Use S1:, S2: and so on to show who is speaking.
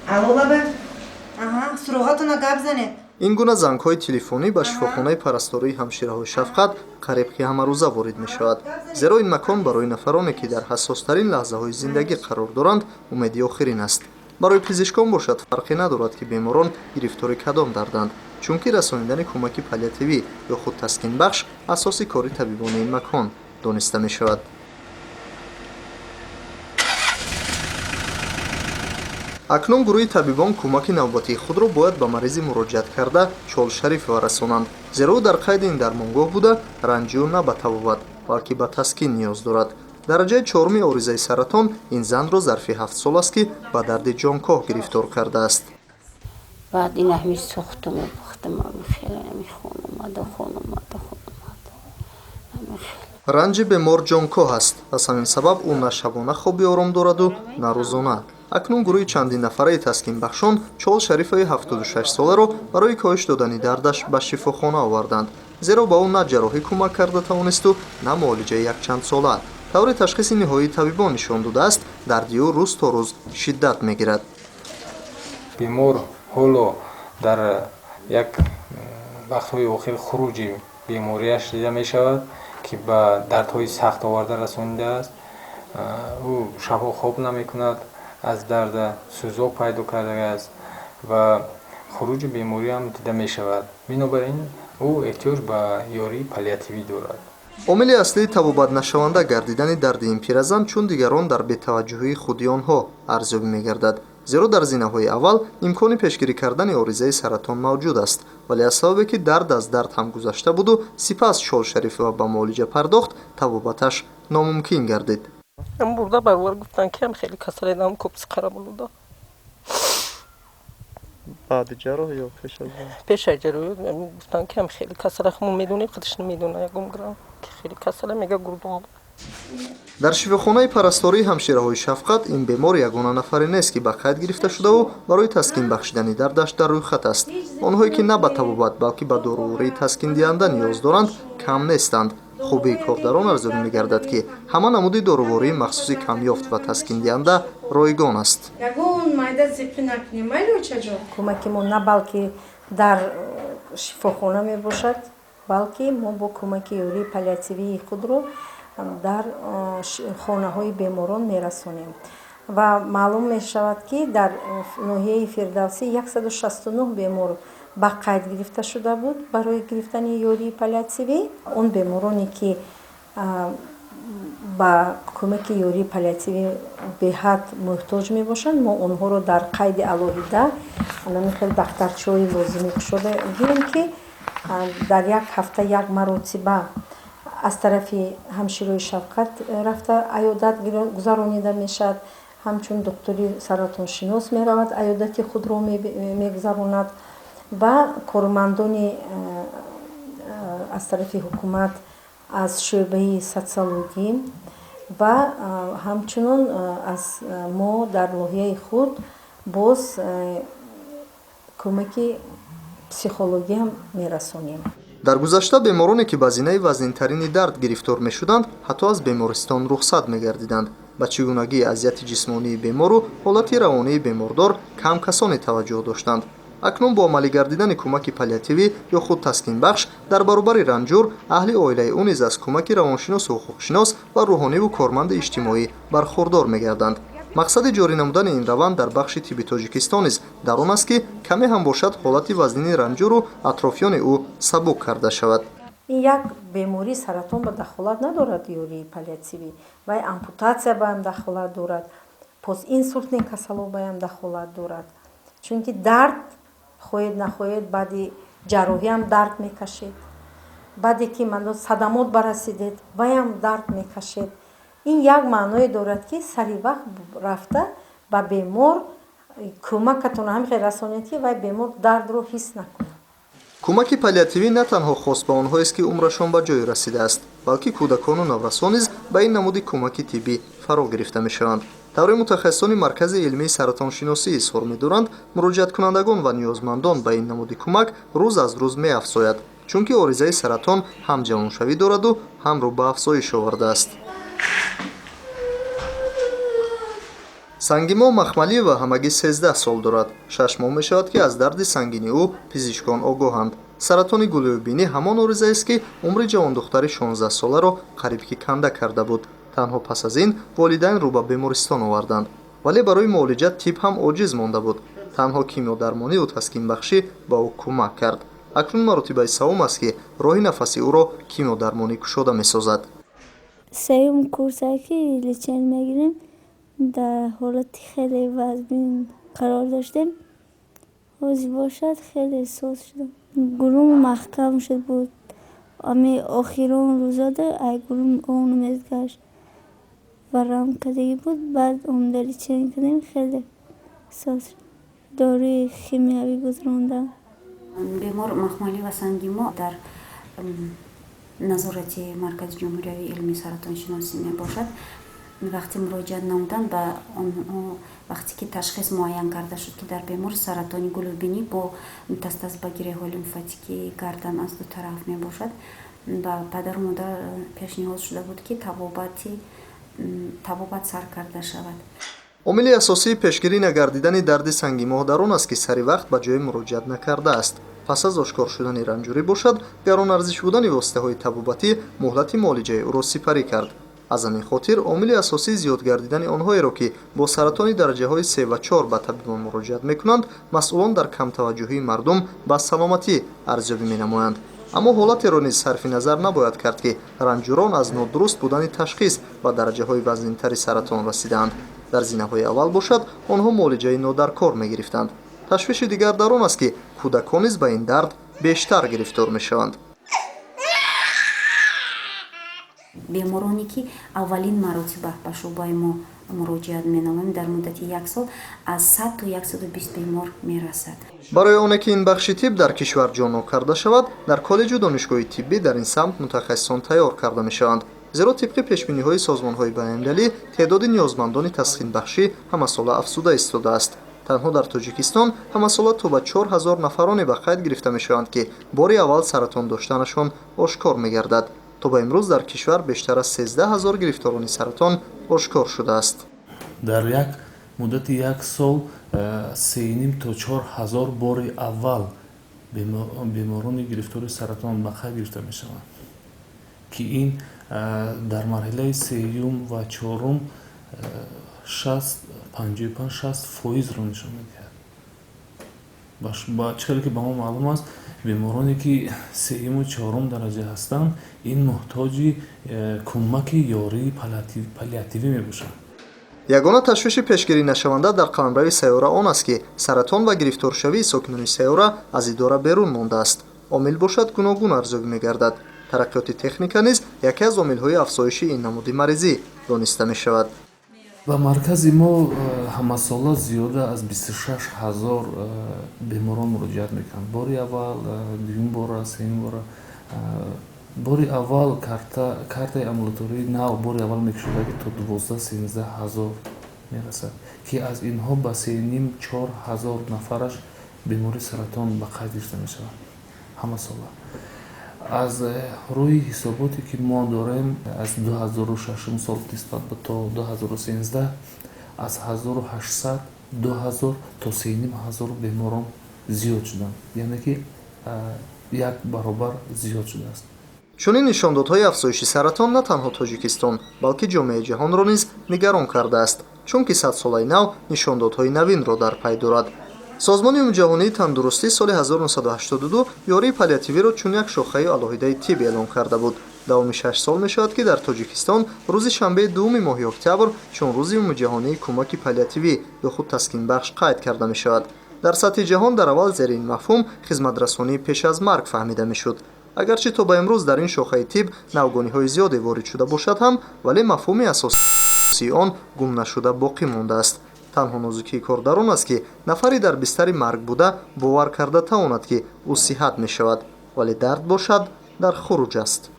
S1: Алло, лаба. Аҳа, суроғатона гап занед.
S2: Ин гуна зангҳои телефонӣ ба шифохонаи парастории ҳамшираҳои шафқат қариб ки ҳамарӯза ворид мешавад, зеро ин макон барои нафароне, ки дар ҳассостарин лаҳзаҳои зиндагӣ қарор доранд, умеди охирин аст. Барои пизишкон бошад, фарқе надорад, ки беморон гирифтори кадом дарданд, чунки расонидани кӯмаки паллиативӣ ё худ таскинбахш асоси кори табибони ин макон дониста мешавад. Акнун гурӯҳи табибон кӯмаки навбатии худро бояд ба маризи муроҷиат карда Чол Шарифова расонанд, зеро ӯ дар қайди ин дармонгоҳ буда, ранҷи ӯ на ба табобат, балки ба таскин ниёз дорад. Дараҷаи чоруми оризаи саратон ин занро зарфи 7 сол аст, ки ба дарди ҷонкоҳ гирифтор кардааст.
S3: Баъд ин ҳами сӯхтуму пухтум, хеле ҳами хун омада, хун омада, хун омада, ҳами хел.
S2: Ранҷи бемор ҷонкоҳ аст. Аз ҳамин сабаб ӯ на шабона хоби ором дораду, на рӯзона. Акнун гурӯҳи чандин нафараи таскинбахшон Чол Шарифаи 76-соларо барои коҳиш додани дардаш ба шифохона оварданд, зеро ба ӯ на ҷарроҳӣ кӯмак карда тавонисту, на муолиҷаи якчандсола. Тавре ташхиси ниҳоии табибон нишон додааст, дарди ӯ рӯз то рӯз шиддат мегирад.
S4: Бемор ҳоло дар як вақтҳои охир хуруҷи бемориаш дида мешавад, ки ба дардҳои сахт оварда расонидааст. Ӯ шабҳо хоб намекунад, аз дарда сӯзок пайдо кардааст ва хуруҷи бемориам дида мешавад. Бинобар ин ӯ эҳтиёҷ ба ёрии паллиативӣ дорад.
S2: Омили аслии табобатнашаванда гардидани дарди ин пиразан чун дигарон дар бетаваҷҷӯҳии худи онҳо арзёбӣ мегардад, зеро дар зинаҳои аввал имкони пешгирӣ кардани оризаи саратон мавҷуд аст, вале аз сабабе ки дард аз дард ҳам гузашта буду, сипас Чол Шарифова ба муолиҷа пардохт, табобаташ номумкин гардид.
S5: Бурда барвар гуфтан, ки ам хеле касаледам копси қарабулуда.
S2: Баъди ҷарроҳ ё пеш аз?
S5: Пеш аз ҷарроҳӣ гуфтан, ки ам хеле касала, мо медонем, худаш намедона ягон грам, ки хеле касала мега гурдон.
S2: Дар шифохонаи парастории ҳамшираҳои шафқат ин бемор ягона нафаре нест, ки ба қайд гирифта шудаву барои таскин бахшидани дардаш дар рӯйхат аст. Онҳое, ки на ба табобат, балки ба дорувории таскиндиҳанда ниёз доранд, кам нестанд. Хубии кор дар он арзёбӣ мегардад, ки ҳама намуди дорувории махсуси камёфт ва таскиндиҳанда ройгон аст.
S1: Ягон майда зиқӣ накунем, майли, очаҷон?
S6: Кӯмаки мо на балки дар шифохона мебошад, балки мо бо кӯмаки ёрии паллиативии худро дар хонаҳои беморон мерасонем. Ва маълум мешавад, ки дар ноҳияи Фирдавсӣ 169 бемор ба қайд гирифта шуда буд барои гирифтани ёрии паллиативӣ. Он бемороне, ки ба кӯмаки ёрии паллиативӣ беҳад муҳтоҷ мебошанд, мо онҳоро дар қайди алоҳида ҳамин хел дафтарчаҳои лозимӣ кушода гирем, ки дар як ҳафта як маротиба аз тарафи ҳамширои шафқат рафта аёдат гузаронида мешавад. Ҳамчун духтури саратоншинос меравад, аёдати худро мегузаронад ва кормандони аз тарафи ҳукумат, аз шӯъбаи социологӣ ва ҳамчунон аз мо дар ноҳияи худ боз кӯмаки психологиам мерасонем.
S2: Дар гузашта бемороне, ки ба зинаи вазнинтарини дард гирифтор мешуданд, ҳатто аз бемористон рухсат мегардиданд. Ба чӣ гунагии азияти ҷисмонии бемору ҳолати равонии бемордор кам касоне таваҷҷӯҳ доштанд. Акнун бо амалӣ гардидани кӯмаки паллиативӣ ё худ таскинбахш, дар баробари ранҷур аҳли оилаи ӯ низ аз кӯмаки равоншиносу ҳуқуқшинос ва рӯҳониву корманди иҷтимоӣ бархурдор мегарданд. Мақсади ҷорӣ намудани ин раванд дар бахши тибби Тоҷикистон низ дар он аст, ки каме ҳам бошад, ҳолати вазнини ранҷуру атрофиёни ӯ сабук карда шавад.
S6: Ин як бемории саратон ба дахолат надорад ёрии паллиативӣ, вай ампутатсия ба ҳам дахолат дорад, постинсультный касало ба ҳам дахолат дорад, чунки дард, хоҳед нахоҳед, баъди ҷарроҳиам дард мекашед, баъде ки садамот барасидед, вайам дард мекашед. Ин як маъное дорад, ки сари вақт рафта ба бемор кӯмакатонро ҳамин хел расонед, ки вай бемор дардро ҳис накунад.
S2: Кӯмаки паллиативӣ на танҳо хос ба онҳоест, ки умрашон ба ҷое расидааст, балки кӯдакону наврасон низ ба ин намуди кӯмаки тиббӣ фаро гирифта мешаванд. Тавре мутахассисони Маркази илмии саратоншиносӣ изҳор медоранд, муроҷиаткунандагон ва ниёзмандон ба ин намуди кӯмак рӯз аз рӯз меафзояд, чунки оризаи саратон ҳам ҷавоншавӣ дораду, ҳам рӯ ба афзоиш овардааст. Сангимо Махмалиева ҳамагӣ 13 сол дорад. 6 моҳ мешавад, ки аз дарди сангини ӯ пизишкон огоҳанд. Саратони гулӯю бинӣ ҳамон оризаест, ки умри ҷавондухтари 16-соларо қариб ки канда карда буд. Танҳо пас аз ин волидайн рӯ ба бемористон оварданд. Вале барои муолиҷа тиб ҳам оҷиз монда буд. Танҳо кимиёдармониву таскинбахшӣ ба ӯ кӯмак кард. Акнун маротибаи саввум аст, ки роҳи нафаси ӯро кимиёдармонӣ кушода месозад.
S7: Сеюм курсе ки лечение мегирем, дар ҳолати хеле вазнин қарор доштем. Ҳозир бошад, хеле соз шудам. Гулум маҳкам шуд буд. Ами охирон рӯзода ай гулум он мезгашт, варам кардагӣ буд. Баъд омада лечение кардем, хеле соз шуд. Доруи химиявӣ гузарондам.
S8: Бемор Махмалиева Сангимо дар назорати Маркази ҷумҳуриявии илмии саратоншиносӣ мебошад. Вақти муроҷиат намудан ба онҳо, вақте ки ташхис муайян карда шуд, ки дар бемор саратони гулӯбинӣ бо метастаз ба гиреҳҳои лимфатикии гардан аз ду тараф мебошад, ба падару модар пешниҳод шуда буд, ки табобат сар карда шавад.
S2: Омили асосии пешгирӣ нагардидани дарди сангимоҳ дар он аст, ки сари вақт ба ҷое муроҷиат накардааст. Пас аз ошкор шудани ранҷурӣ бошад, гаронарзиш будани воситаҳои табобатӣ муҳлати муолиҷаи ӯро сипарӣ кард. Аз ҳамин хотир омили асосии зиёд гардидани онҳоеро, ки бо саратони дараҷаҳои се ва чор ба табибон муроҷиат мекунанд, масъулон дар камтаваҷҷӯҳии мардум ба саломатӣ арзёбӣ менамоянд. Аммо ҳолатеро низ сарфи назар набояд кард, ки ранҷурон аз нодуруст будани ташхис ба дараҷаҳои вазнинтари саратон расидаанд. Дар зинаҳои аввал бошад, онҳо муолиҷаи нодаркор мегирифтанд. Ташвиши дигар дар он аст, ки кӯдакон низ ба ин дард бештар гирифтор мешаванд.
S8: Бемороне ки аввалин маротиба ба шӯъбаи мо муроҷиат менамоем, дар муддати як сол аз 100 то 120 бемор мерасад.
S2: Барои оне ки ин бахши тиб дар кишвар ҷоннок карда шавад, дар коллеҷу донишгоҳи тиббӣ дар ин самт мутахассисон тайёр карда мешаванд. Зеро тибқи пешбиниҳои созмонҳои байналмилалӣ теъдоди ниёзмандони тасхинбахшӣ ҳамасола афзуда истодааст. Танҳо дар Тоҷикистон ҳамасола то ба 4000 нафароне ба қайд гирифта мешаванд, ки бори аввал саратон доштанашон ошкор мегардад. То ба имрӯз дар кишвар бештар аз 13 000 гирифторони саратон ошкор шудааст.
S9: Дар як муддати як сол 3,5 то 4 ҳазор бори аввал беморони гирифтори саратон ба қайд гирифта мешаванд, ки ин дар марҳилаи сеюм ва чорум 55-60 фоизро нишон медиҳад. Чӣ хеле ки ба мо маълум аст, бемороне ки сеюму чорум дараҷа ҳастанд, ин муҳтоҷи кӯмаки ёрии паллиативӣ мебошанд.
S2: Ягона ташвиши пешгирӣ нашаванда дар қаламрави сайёра он аст, ки саратон ва гирифторшавии сокинони сайёра аз идора берун мондааст. Омил бошад, гуногун арзёбӣ мегардад. Тараққиёти техника низ яке аз омилҳои афзоиши ин намуди маризӣ дониста мешавад.
S9: Ба маркази мо ҳамасола зиёда аз 26 000 беморон муроҷиат мекунанд, бори аввал, дуюм бора, сеюм бора. Бори аввал картаи амбулатории нав бори аввал мекушодаги то 12-13 ҳазор мерасад, ки аз инҳо ба 3,5-4 ҳазор нафараш бемории саратон ба қайд гирифта мешавад ҳамасола. Аз рӯи ҳисоботе ки мо дорем, аз 2006 сол нисбат ба то 2013 аз 1800, 2000 то 3,5 ҳазор беморон зиёд шуданд, яъне ки як баробар зиёд шудааст.
S2: Чунин нишондодҳои афзоиши саратон на танҳо Тоҷикистон, балки ҷомеаи ҷаҳонро низ нигарон кардааст, чунки садсолаи нав нишондодҳои навинро дар пай дорад. Созмони умумиҷаҳонии тандурустӣ соли 1982 ёрии паллиативиро чун як шохаи алоҳидаи тиб эълон карда буд. Давоми 6 сол мешавад, ки дар Тоҷикистон рӯзи шанбеи дуюми моҳи октябр чун рӯзи умумиҷаҳонии кӯмаки паллиативӣ ё худ таскинбахш қайд карда мешавад. Дар сатҳи ҷаҳон дар аввал зери ин мафҳум хизматрасонии пеш аз марг фаҳмида мешуд. Агарчи то ба имрӯз дар ин шохаи тиб навгониҳои зиёде ворид шуда бошад ҳам, вале мафҳуми асосии он гум нашуда боқӣ мондааст. Танҳо нозукии кор дар он аст, ки нафаре дар бистари марг буда бовар карда тавонад, ки ӯ сиҳат мешавад, вале дард бошад, дар хуруҷ аст.